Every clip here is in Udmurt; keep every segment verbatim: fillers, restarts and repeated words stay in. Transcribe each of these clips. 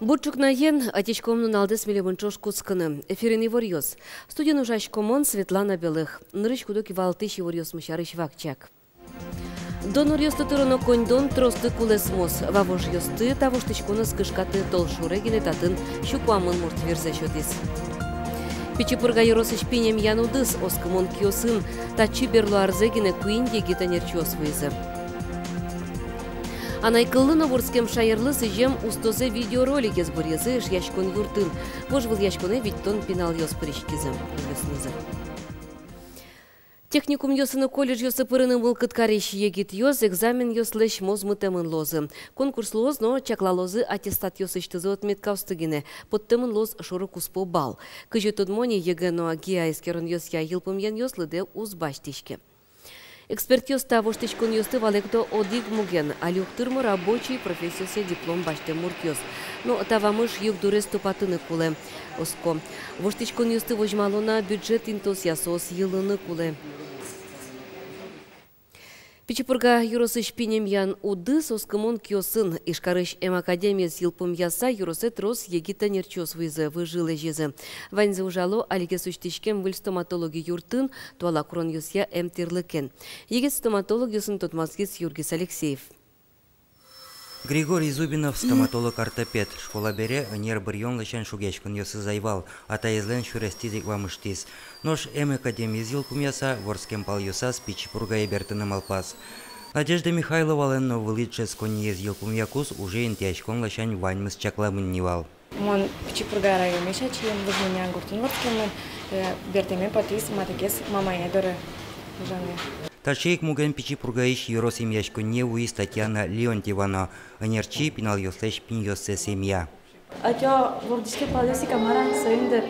Бур ӵукнаен, ӧтиськом нуналдэс милемын ӵош кутскыны. Эфирын иворъёс. Студиын ужасько мон, Светлана Белых. Нырысь куд-ог кивалтӥсь иворъёсмы сярысь вакчияк. Доноръёсты тыроно коньдон трослы кулэсмоз. Вавожъёсты та воштӥськонэз кышкатэ, толшоре гинэ татын сю куамын мурт вирзэ сётӥз. Пичи Пурга ёросысь пинь эмъян удыс оскымон киосын. Татчы берло арзэ гинэ куинь егит ӧнерчиос вуизы. Анай кыллы но вордскем шаерлы сӥзем устозэ видеороликез быръизы Эшъяськон юртын. Вожвылъяськонэ витьтон пиналъёс пыриськизы. Вожвылъяськонзы. Техникумъёсы но колледжъёсы пырыны мылкыд карись егитъёс экзаменъёслэсь мозмытэмын луозы. Конкурс луоз но, чаклалозы аттестатъёсысьтызы отметкаосты гинэ, поттэмын луоз шоро-куспо балл. Кызьы тодмо ни, ЕГЭ но ГИА эскеронъёсъя йылпумъянъёс лыдэ уз басьтӥське. Экспертъёс та воштӥськонъёсты валэкто одӥг муген: али уг тырмо рабочий профессиосъя диплом басьтэм муртъёс. Но та вамыш югдурез тупатыны кулэ, оско. Воштӥськонъёсты возьмало на бюджет интыосъя, соос йылыны кулэ. Пичи Пурга ёросысь пинь эмъян удыс оскымон киосын. Ижкарысь эм академиез йылпумъяса, ёросэ трос егит ӧнерчиос вуизы, выжы лэзизы. Ваньзы ужало алигес усьтӥськем выль стоматологи юртын, туала куронъёсъя эмтӥрлыкен. Егит стоматологъёсын тодматскиз Юргис Алексеев. Григорий Зубинов стоматолог-ортопед. Школа бере ӧнер быръён ласянь шугъяськонъёсыз ӧй вал, атаезлэн сюрестӥз ик вамыштӥз. Нош эм академиез йылпумъяса, вордскем палъёсаз Пичи Пургае бертыны малпаз. Надежда Михайловалэн но вылӥ дышетсконниез йылпумъякуз, уже интыяськон ласянь ваньмыз чакламын ни вал. Мон Пичи Пурга районысь ачим, Выжмынян гуртын вордскемын, э, бертэме потӥз матыкез мамае доры ужаны. Таӵе ик муген Пичи Пургаысь ёрос эмъяськонние вуиз Татьяна Леонтьева но. Ӧнерчи пиналъёслэсь пиньёссэс эмъя. Ӧтё вордӥськем палъёс ик, а мар-а, соин дыр,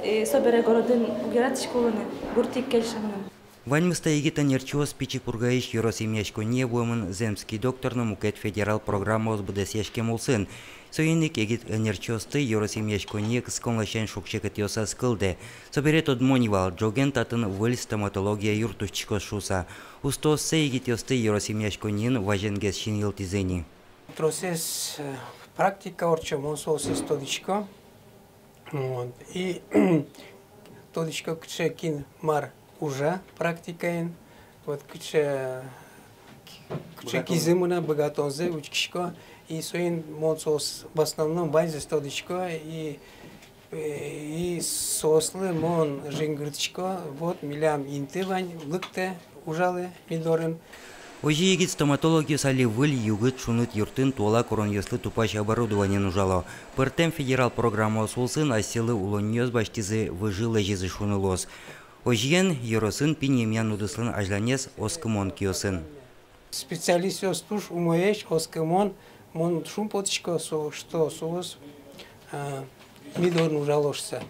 э, собере городын уг яратӥськы улыны, гурт ик кельше мыным. Ваньмыз та егит ӧнерчиос Пичи Пургаысь ёрос эмъяськонние вуэмын «Земский доктор» но мукет федерал программаос быдэсъяськем улсын. Соин ик егит ӧнерчиосты ёрос эмъяськонние кыскон ласянь шуг-секытъёс ӧз кылдэ. Собере тодмо ни вал, ӝоген татын выль стоматология юрт усьтӥськоз шуыса. Устооссэ, егитъёсты, ёрос эмъяськонниын вазенгес синйылтӥзы ни. Тросэз, э, практика ортче, мон соосыз тодӥсько. Вот. И тодӥсько, кыӵе кин мар ужа практикаын, вот, кыӵе, кыӵе кизы мынэ, быгатонзэ учкисько. И соин мон соос в основном ваньзэс тодӥсько, и, э, и соослы мон жингыртӥсько, вот, милям инты вань, лыктэ, ужалэ ми дорын. Озьы егит стоматологъёс али выль, югыт, шуныт юртын туала куронъёслы тупась оборудованиен ужало. Пӧртэм федерал программаос улсын асьсэлы улонниос басьтӥзы, выжы лэзизы шуыны луоз. Озьыен, ёросын пинь эмъян удыслэн азьланез оскымон киосын. Специалистъёс туж умоесь, оскымон, мон шумпотӥсько, со, что соос, а, ми дорын ужало шуыса.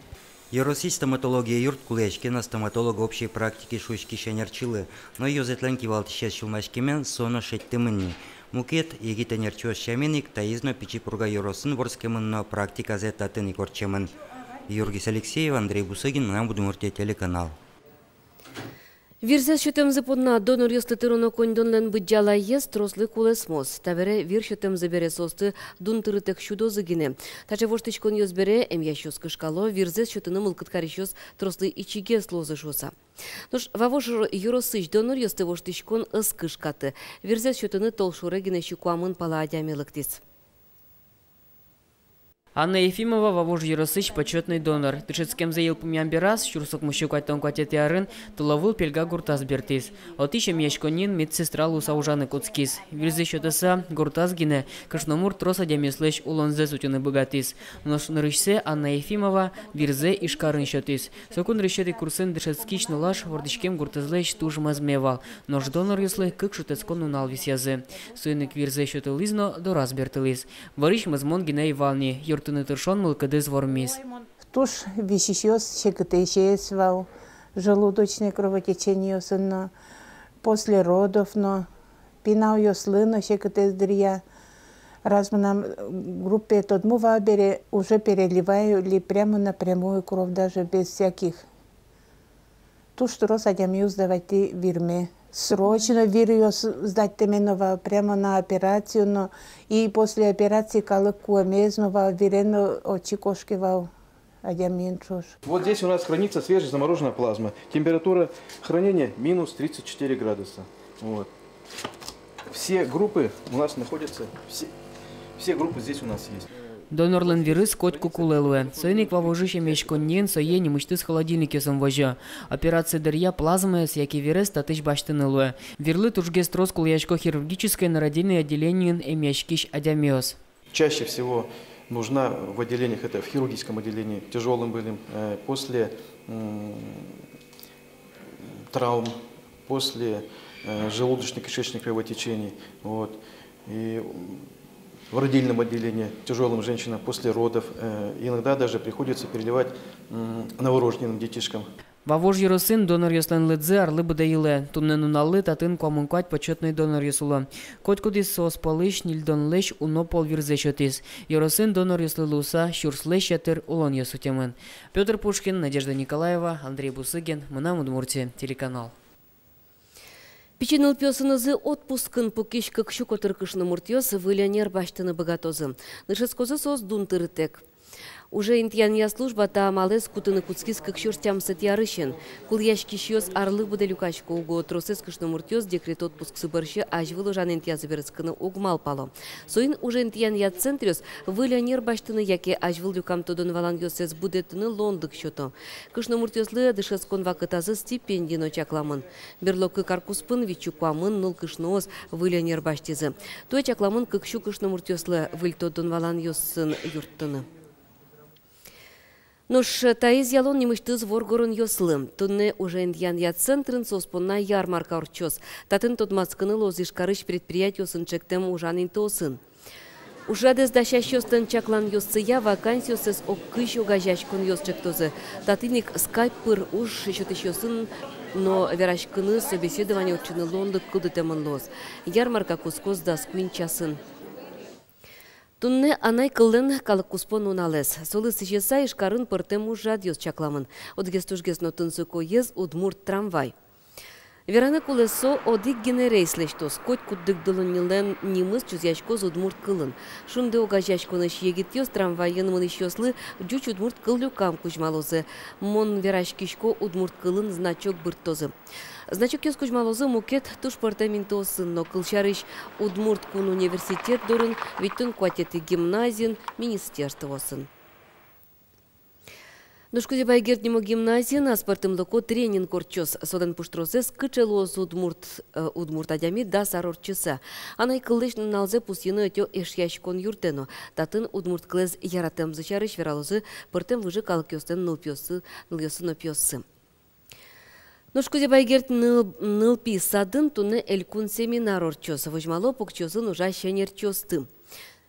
Ёросысь стоматология юрт кулэяське на стоматолог общей практики шуиськись ӧнерчилы, но ёзэтлэн кивалтӥсез сюлмаськемен со но шедьтэмын ни. Мукет егит ӧнерчиос сямен ик таиз но Пичи Пурга ёросын вордскемын но практиказэ татын ик ортчемын. Юргис Алексеев, Андрей Бусыгин, «Мынам Удмуртие» телеканал. Вирзэс сётэмзы понна доноръёсты тыроно коньдонлэн быдӟалаез трослы кулэсмоз. Табере вир сётэмзы бере соосты дун тырытэк сюдозы гинэ. Таӵе воштӥськонъёс бере эмъясьёс кышкало, вирзэс сётыны мылкыд карисьёс трослы ичигес луозы шуыса. Нош Вавож ёросысь доноръёсты воштӥськон ӧз кышкаты. Вирзэс сётыны толшоре гинэ сю куамын пала адями лыктӥз. Анна Ефимова Вавож ёросысь почётный донор. Дышетскемзэ йылпумъям бераз, сюрс укмыссю куатьтон куатетӥ арын, Туловыл Пельга гуртаз бертӥз. Отысь эмъяськонниын медсестра луыса ужаны кутскиз. Вирзэ сётыса, гуртаз гинэ кышномурт трос адямиослэсь улонзэс утьыны быгатӥз. Нош нырысьсэ Анна Ефимова вирзэ Ижкарын сётӥз. Соку нырысетӥ курсын дышетскись нылаш вордӥськем гуртэзлэсь туж мӧзме вал. Нош доноръёслы кык шутэтскон нунал висъязы. Соин ик вирзэ сётылӥз но дораз бертылӥз. Вӧрысь мӧзмон гинэ ӧй вал ни, юрттыны тыршон мылкыдыз вормиз. Туж висисьёс, секытэсез вал, желудочной кровотечениосын но, после родов но, пиналъёслы но секытэз дыръя. Раз мынам группае тодмо вал бере, уже переливали прямо напрямую кровь, даже без всяких. Туж трос адямиос сдавать вирме. Срочно виръёс сдать тэмын но вал, прямо на операцию но. И после операции калык куэмез но вал, вирен но отчы кошке вал адямиен ӵош. Вот здесь у нас хранится свежезамороженная плазма. Температура хранения минус тридцать четыре градуса. Вот. Все группы у нас находятся, все, все группы здесь у нас есть. Донорлэн вирыз котьку кулэ луэ. Соин ик Вавожысь эмъяськонниын сое нимысьтыз холодильникъёсын возё. Операция дыръя плазмаез яке вирез татысь басьтыны луэ. Вирлы тужгес трос кулэясько хирургической но родильной отделениын эмъяськись адямиос. Чаще всего нужна в отделениях, это в хирургическом отделении, тяжёлым больным, э, после, м, травм, после, э, желудочно-кишечных кровотечений. Вот. И, м, в родильном отделении тяжёлым женщинам после родов, э, иногда даже приходится переливать, м, новорожденным детишкам. Вавож ёросын доноръёслэн лыдзы арлы быдэ йылэ. Туннэ нуналлы татын куамын куать почётной доноръёс уло. Котькудӥз соос пӧлысь ньыльдонлэсь уно пол вирзэ сётӥз. Ёросын доноръёслы луыса сюрслэсь ятыр улонъёс утемын. Пётр Пушкин, Надежда Николаева, Андрей Бусыгин, «Мынам Удмуртие» телеканал. Пичи нылпиосынызы отпускын пукись кык сю котыр кышномуртъёс выль ӧнер басьтыны быгатозы. Дышетскозы соос дун тырытэк. Уже интыянъя служба та амалэз кутыны кутскиз кык сюрс тямысэтӥ арысен. Кулэяськисьёс арлы быдэ люкасько уго, тросэз кышномуртъёс декрет отпусксы бӧрсьы азьвыл ужан интыязы берытскыны уг малпало. Соин уже интыянъя центръёс выль ӧнер басьтыны яке азьвыл люкам тодон-валанъёссэс будэтыны луонлык сёто. Кышномуртъёслы дышетскон вакытазы стипенди но чакламын. Берло кык ар куспын витьсю куамын нылкышноос выль ӧнер басьтӥзы. Туэ чакламын кык сю кышномуртъёслы выль тодон-валанъёсын юрттыны. Нош таиз ялон нимысьтыз воргоронъёслы. Туннэ уже интыянъя центрын соос понна ярмарка ортчоз. Татын тодматскыны луоз Ижкарысь предприятиосын ӵектэм ужан интыосын. Ужрадэз дасясьёслэн чакланъёссыя вакансиоссэс ог кызь огазеяськонъёс ӵектозы. Татын ик скайп пыр уж сётӥсьёсын но вераськыны, собеседование ортчыны луонлык кылдытэмын луоз. Ярмарка кутскоз дас куинь часын. Туннэ анай кыллэн калык куспо нуналэз. Солы сӥзьыса Ижкарын пӧртэм ужрадъёс чакламын. Одӥгез тужгес но тунсыкоез — удмурт трамвай. Вераны кулэ, со одӥг гинэ рейс лэсьтоз. Котькудӥг дылоннилэн нимыз чузъяськоз удмурт кылын. «Шунды» огазеяськонысь егитъёс трамвайын мынӥсьёслы ӟуч удмурт кыллюкам кузьмалозы. «Мон вераськисько удмурт кылын» значок бырттозы. Значокъёс кузьмалозы мукет туж пӧртэм интыосын но. Кылсярысь, Удмурт кун университет дорын, витьтон куатетӥ гимназиын, министерствоосын. Нош Кузебай Герд нимо гимназиын аспӧртэмлыко тренинг ортчоз. Солэн пуштросэз: «Кыӵе луоз удмурт, э, удмурт адями дас ар ортчыса». Анай кыллэсь нуналзэ пусйыны ӧтё Эшъяськон юртэ но. Татын удмурт кылэз яратэмзы сярысь вералозы пӧртэм выжы калыкъёслэн нылпиоссы, нылъёссы но пиоссы. Нош Кузебай Герд ныл-, нылпи садын туннэ элькун семинар ортчоз. Возьмало покчиосын ужась ӧнерчиосты.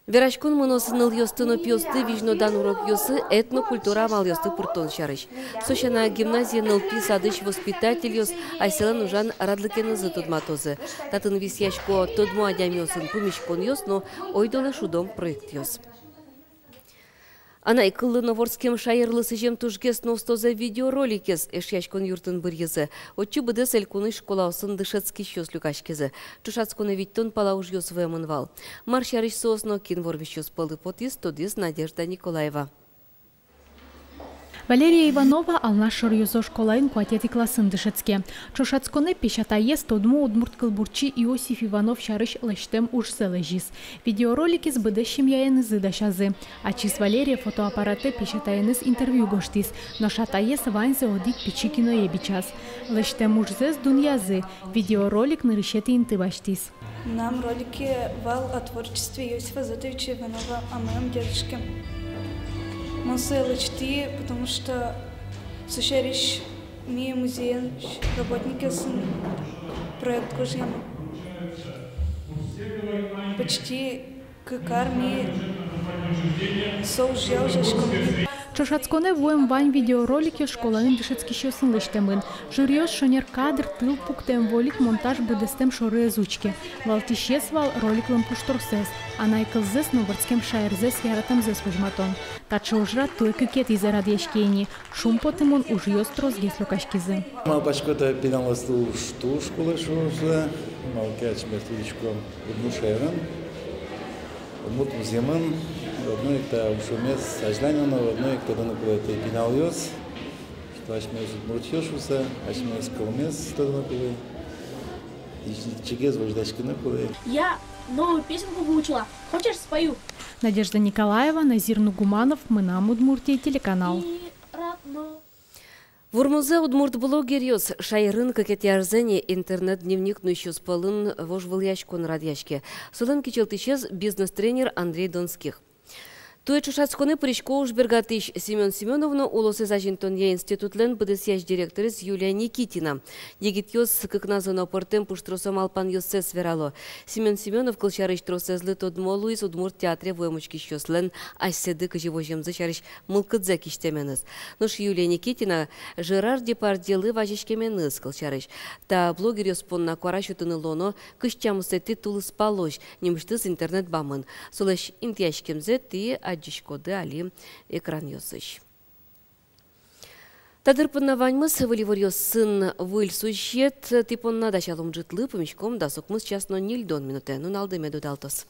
Вераськон мыноз нылъёсты но пиосты визьнодан урокъёсы, этнокультура амалъёсты пыртон сярысь. Со сяна, гимназие нылпи садысь воспитательёс асьсэлэн ужан радлыкенызы тодматозы. Татын висъясько тодмо адямиосын пумиськонъёс но ойдолэ шудон проектъёс. Анай кыллы но вордскем шаерлы сӥзем тужгес но устозэ видеороликез Эшъяськон юртын быръизы. Отчы быдэс элькунысь школаосын дышетскисьёс люкаськизы. Ӵошатсконэ витьтон пала ужъёс вуэмын вал. Мар сярысь соос но кин вормисьёс пӧлы потӥз, тодӥз Надежда Николаева. Валерия Иванова Алнаш шоръёзо школаын куатетӥ классын дышетске. Ӵошатсконэ песятаез тодмо удмурт кылбурчи Иосиф Иванов сярысь лэсьтэм ужзэ лэзиз. Видеороликез быдэс семьяенызы дасязы. Ачиз Валерия фотоаппаратэ песятаеныз интервью гожтӥз. Нош атаез ваньзэ одӥг пичи киное бичаз. Лэсьтэм ужзэс дунъязы. Видеоролик нырысетӥ инты басьтӥз. Мынам ролике вал о творчестве Иосифа Азотовича Иванова, о моём дедушке. Мон сое лэсьтӥ, потому что со сярысь ми музеен работникъёсын проект гожъямы. Почти кык ар ми со ужъя ужаськом ни. Ӵошатсконэ вуэм вань видеороликъёс школаын дышетскисьёсын лэсьтэмын. Жюриос шонер кадр, тыл пуктэм, вольыт монтаж быдэстэм шоры ӧз учке. Валтӥсез вал роликлэн пуштросэз, анай кылзэс но вордскем шаерзэс яратэмзэс возьматон. Таӵе ужрад туэ кыкетӥзэ радъяське ини. Шумпотымон ужъёс тросгес люкаськизы. Малпасько, та пиналъёслы уж туж кулэ шуыса, малы ке асьмеос тодӥськом удмурт шаерын, удмурт музъемын, одно ик та ужмес азьланьоно, одно ик тодыны кулэ та пиналъёс, что асьмеос удмуртъёс шуыса, асьмеос кылмес тодыны кулэ, ичигес возьдаськыны кулэ. Я новую песенку выучила. Хочешь, спою? Надежда Николаева, Назир Нугуманов, «Мынам Удмуртие» телеканал. И родной. Вормозы удмурт блогеръёс. Шаерын кыкетӥ арзэ ини интернет-дневник нуисьёс пӧлын вожвылъяськон радъяське. Солэн кичӧлтӥсез — бизнес-тренер Андрей Донских. Туэ ӵошатсконэ пырисько уж бергатӥсь Семён Семёнов но улосэз азинтонъя институтлэн быдэсъясь директорез Юлия Никитина. Егитъёс кыкназы но пӧртэм пуштросо малпанъёссэс верало. Семён Семёнов, кылсярысь, тросэзлы тодмо луиз удмурт театре вуэм учкисьёслэн асьсэды кызьы воземзы сярысь мылкыдзэ кисьтэменыз. Нош Юлия Никитина Жерар Депардьелы вазиськеменыз, кылсярысь. Та блогеръёс понна куара сётыны луоно кызь тямысэтӥ тулыспалозь нимысьтыз интернет бамын. Солэсь интыяськемзэ тӥ адӟиськоды али экранъёсысь. Та дыр понна ваньмыз. Выль иворъёсын выль сюжет тӥ понна дасялом ӝытлы, пумиськом дас укмыс час но ньыльдон минутэ. Нуналды мед удалтоз.